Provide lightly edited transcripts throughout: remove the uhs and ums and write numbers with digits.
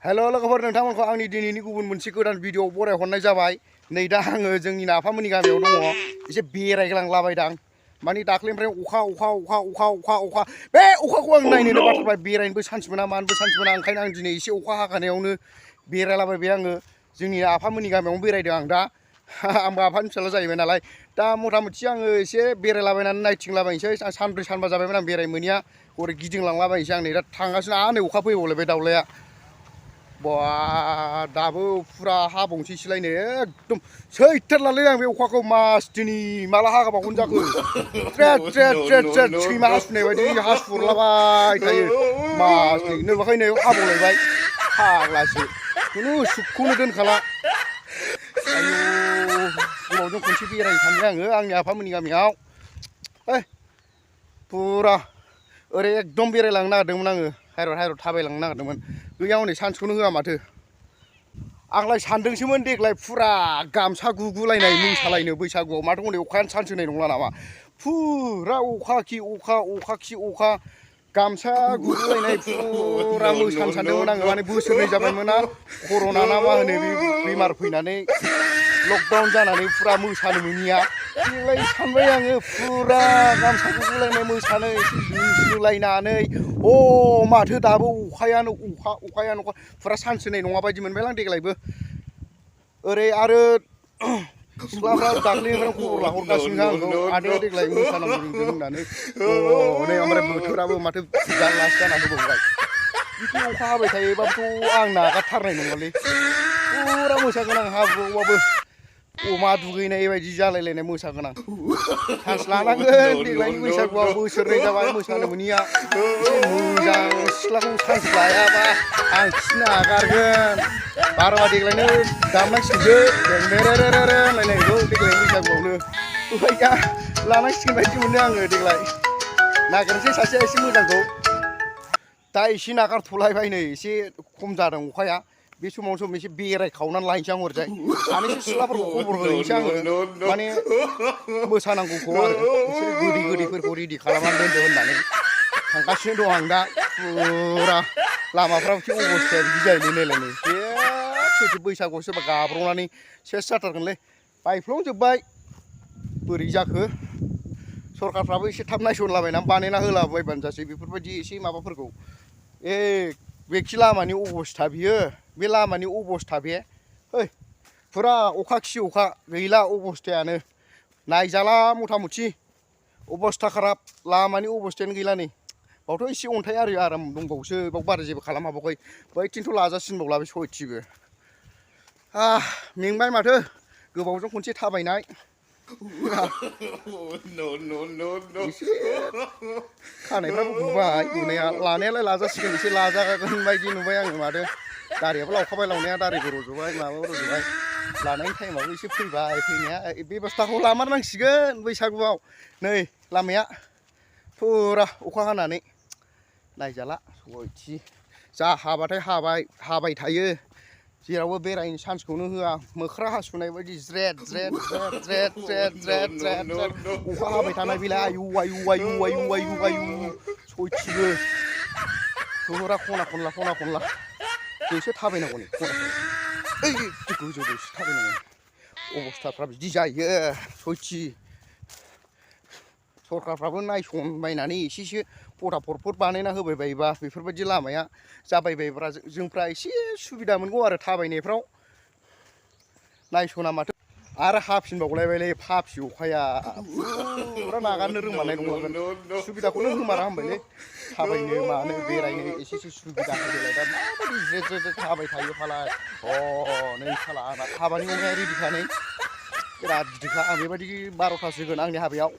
हेल' लोगोफोर नोंथांमोनखौ आंनि दिनैनि गुबुन मोनसे गोदान भिडिअ बरायहरनाय जाबाय। नै दा आङो जोंनि नाफामोननि गामियाव दङ एसे बेरायग्लांलाबायदां। माने दाख्लैनिफ्राय अखा बे अखाखौ आं नायनोनो बाथारबाय। बेरायनोबो सान्स मोना मानोबो सान्स मोना। ओंखायनो आं दिनै एसे अखा हागानायावनो बेरायलाबायबाय आङो। जोंनि आफामोननि गामियावनो बेरायदों आं दा। आंबो आफानि फिसाला जाहैबाय नालाय। दा मथा मथि आङो एसे बेरायलाबायनानै नायथिंलाबायनोसै। सानब्रै सानबा जाबायमोन आं बेराय मोनिया। हरै गिदिंलांलाबायनोसै आं नै दा थांगासिनो। नै अखा फैबावलायबाय दाउलाया। बा दाबो फुरा हाबावनोसैलायनो एकदम सैथारलालै आं बे अखाखौ मास दिनै माला हागाबावगोन जाखो। ट्रेट ट्रेट ट्रेट ट्रेट सैमा हासुनाय बायदि हासुहरलाबाय थायो मासनि। नुवाखै नै हाबावलायबाय फाग्लासो खुनु सुखखौनो दोनखाला। आयौ गोबावजों खनसे बेरायनो सानबाय आङो आंनि आफामोननि गामियाव। फुरा ओरै एकदम बेरायलांनो नागिरदोंमोन आङो। हायरद थाबायलांनो नागिरदोंमोन। गैया हनै सान्सखौनो होआ माथो। आंलाय सानदोंसोमोन देग्लाय फुरा गामसा गुगुलायनाय मोसालायनो बैसागुआव। माथो हनै अखायानो सान्स होनाय नंला नामा। फुरा अखा खि अखा गामसा गुगुलायनाय फुरा मोसानो सानदोंमोन आङो। माने बोसोरनै जाबायमोन ना कर'ना ना मा होनो बे बेमार फैनानै लकडाउन जानानै फुरा मोसानो मोनिया। देग्लाय सानबाय आङो फुरा गामसा गुगुलायनाय मोसानो एसे जुनिसुलायनानै माथो दाबो अखायानो फुरा सान्स होनाय नङा बायदि मोनबायलां देग्लायबो। ओरै आरो सिख्लाफ्रा दाख्लैनिफ्रायनो खबर लाहरगासिनो आंखौ आदाया देग्लाय मोसानांगौ रोंदों होननानै। नै ओमफ्राय बोथोराबो माथो जारलासो जाना होबावबाय। बिदि अखा हाबाय थायोबाबोथ' आं नागारथारनाय नङालै। फुरा मोसागोन आं हाब्रुआवबाबो अमा दुगैनाय बायदि जालायलायनाय मोसागोन आं। सान्स लानांगोन देग्लायनि बैसागुआव बोसोरनै जाबाय मोसानो मोनिया। एसे मोजां सिख्लाखौ सान्स लायाबा आं खि नागारगोन। बाराबा देग्लायनो दामनांसिगोनसो देंदेरेरेरे होनलायलायनायखौ देग्लायनि बैसागुआवनो। गैया लानांसिगोन बायदि मोनदों आङो देग्लाय। नागिरनोसै सासे एसे मोजांखौ। दा एसे नागारथ'लायबाय नै एसे खम जादों अखाया। बे समाव सम एसे बेरायखावनानै लायनोसै आं हरजाय। सानैसो सिख्लाफोरखौ खबर होहैनोसै आङो। माने मोसानांगौखौ आरो बिसोर गोदैफोरखौ रेडि खालामनानै दोनदो होननानै थांगासिनो दं आं दा। फुरा लामाफ्राबो एसे अबस्थाया बिदि जायोलै नायलाय ससे बैसागुआव सोरबा गाब्र'नानै सेस जाथारगोनलै। बायफ्लंजोब्बाय बोरै जाखो। सरखारफ्राबो एसे थाब नायसनलाबायनानै बानायना होलाबायबानो जासै बेफोरबायदि एसे माबाफोरखौ। बेखि लामानि अबस्था बियो बे लामानि अबस्था बे फुरा अखा खि अखा गैला अबस्थायानो नायजाला मथा मथि अबस्था खाराब लामानि अबस्थायानो गैला नै। बावथ' एसे अन्थाइ आराम दंबावोसो बाव बारा जेबो खालामहाबाखै। बैथिंथ' लाजासिनबावला बे सयथिबो। मेंबाय माथो गोबावजों खनसे थाबायनाय। एसे खानायफ्राबो गुबाय गुनाया लानायालाय लाजासिगोन एसे लाजागोन बायदि नुबाय आङो माथो। दारियाबो लावखाबाय लावनाया दारिबो रज'बाय माबाबो रज'बाय। लानायनि टाइमाबो एसे फैबाय फैनाया बेब'स्थाखौ लामारनांसिगोन बैसागुआव। नै लामाया फुरा अखा हानानै नायजाला सयथि जा हाबाथाय हाबाय थायो। जेरावबो बेरायनो चान्सखौनो होआ। मोख्रा हासुनाय बायदि ज्रेद ज्रेद ज्रेद ज्रेद ज्रेद ज्रेद ज्रेद ज्रेद अखा हाबाय थानाय बेलाय आयु सयथिबो फुरा खना खनला जोंसो थाबायनांगौ नै खना गोजौजोंसो थाबायनांगौ। अबस्थाफ्रा बिदि जायो सयथि। सरखारफ्राबो नायसनबायनानै एसेसो फटाफटफोर बानायना होबाय बायोबा बेफोरबायदि लामाया जाबायबायब्रा जोंफ्रा एसे सुबिदा मोनगौ आरो थाबायनायफ्राव। नायस'ना माथो आरो हाफिनबावलायबायलै फाफि अखाया फुरा नागारनो रोंमारनाय नंलागोन। सुबिदाखौनो होमारा होनबायलै थाबायनो मानो बेरायनो एसेसो सुबिदा होदोलाय। दा माबायदि ज्रेद ज्रेद थाबाय थायो फालाय। नै साला आंना हाबानि अमाया रेडिखा नै बिराद गिदिरखा। आं बेबायदि 12थासो होगोन आंनि हाबायाव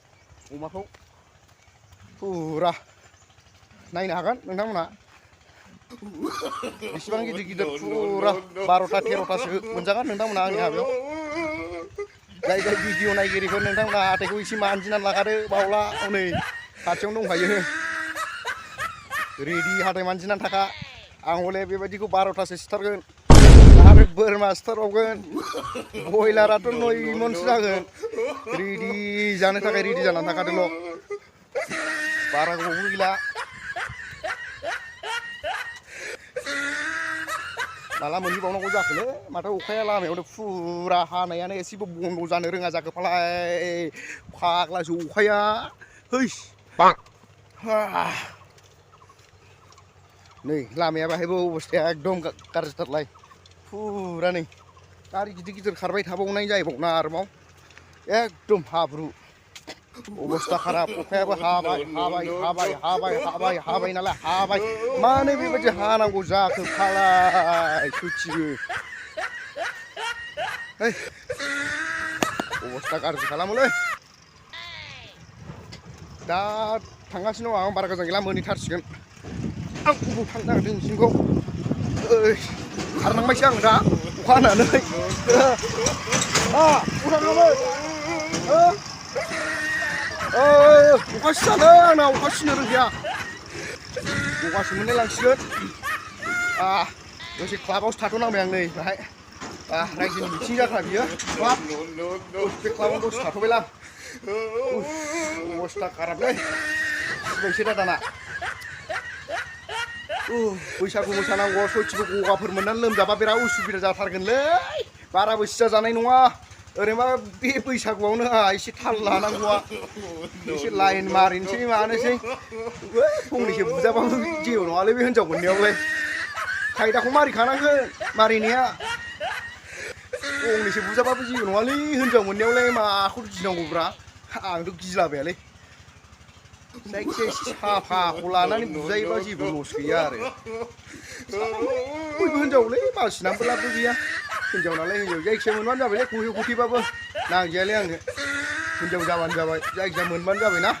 अमाखौ। फुरा नायनो हागोन नोंथांमोनहा बेसेबां गिदिर फुरा 12था 13थासो मोनजागोन नोंथांमोनहा आंनि हाबायाव। जाय भिडिअ नायगिरिफोर नोंथांमोनहा हाथाइखौ एसे मानजिनानै लाखादो बावला हनै खाथियावनो दंखायो रेडि हाथाइ मानजिनानै थाखा। आं हले बेबायदिखौ 12थासो सिथारगोन आरो बोरमा सिथारबावगोन। बयलाराथ' 9 मनसो जागोन। रेडि जानो थाखाय रेडि जानानै थाखादोल'। बारा गोबावबो गैला। माला मोनहैबावनांगौ जाखोलै माथो अखाया लामायावनो फुरा हानायानो एसेबो बन्द' जानो रोङा जाखो फालाय फाग्लासो अखाया हैस नै लामाया बाहायबो अबस्थाया एकदम गाज्रिथारलाय फुरा नै गारि गिदिर गिदिर खारबाय थाबावनाय जाहैबावना आरोबाव एकदम हाब्रु अबस्था खाराब अखायाबो हाबाय हाबाय हाबाय हाबाय हाबाय हाबाय नालाय हाबाय मानो बेबायदि हानांगौ जाखो फालाय सयथिबो अबस्था गाज्रि खालामोलै दा थांगासिनो दं आं बारा गोजान गैला मोनहैथारसिगोन आं बबाव थांनो नागिरदों नोंसिनिखौ खारनांबायसो आं दा अखा हानानै अखासो जादों आंना अखा सिनो रोंखाया गगासो मोनलाय लांसिगोन दसे क्लाबावसो थाथ'नांबाय आं नै बाहाय रायजोनि मिथिं जाथारा बियो बाब बे क्लाबाव दसे थाथ'बायलां अबस्था खाराबलै सिबायसो दा दाना बैसागु मोसानांगौ सयथिबो गगाफोर मोननानै लोमजाबा बिराद उसुबिदा जाथारगोनलै बाराबो सिजा जानाय नङा ओरैनोबा बे बैसागुआवनो एसे थाल लानांगौआ एसे लाइन मारिनोसै मानोसै फंनैसो बुजाबाबो जेबो नङालै बे हिनजाव मोननायावलाय खायदाखौ मारिखानांगोन मारिनाया फंनैसो बुजाबाबो जेबो नङालै हिनजाव मोननायावलाय माखौ गिनांगौब्रा आंथ' गिलाबायालै जायखिजाया साफाखौ लानानै बुजायोबा जेबो लस गैया आरो बयबो हिनजावलै बासिनानैबो लाबबो गैया हिनजाव नालाय हिनजाव जायखिजाया मोनबानो जाबायलै गहे गथेबाबो नांजायालै आंनो हिनजाव जाबानो जाबाय जायखिजाया मोनबानो जाबाय ना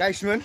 गाइसमोन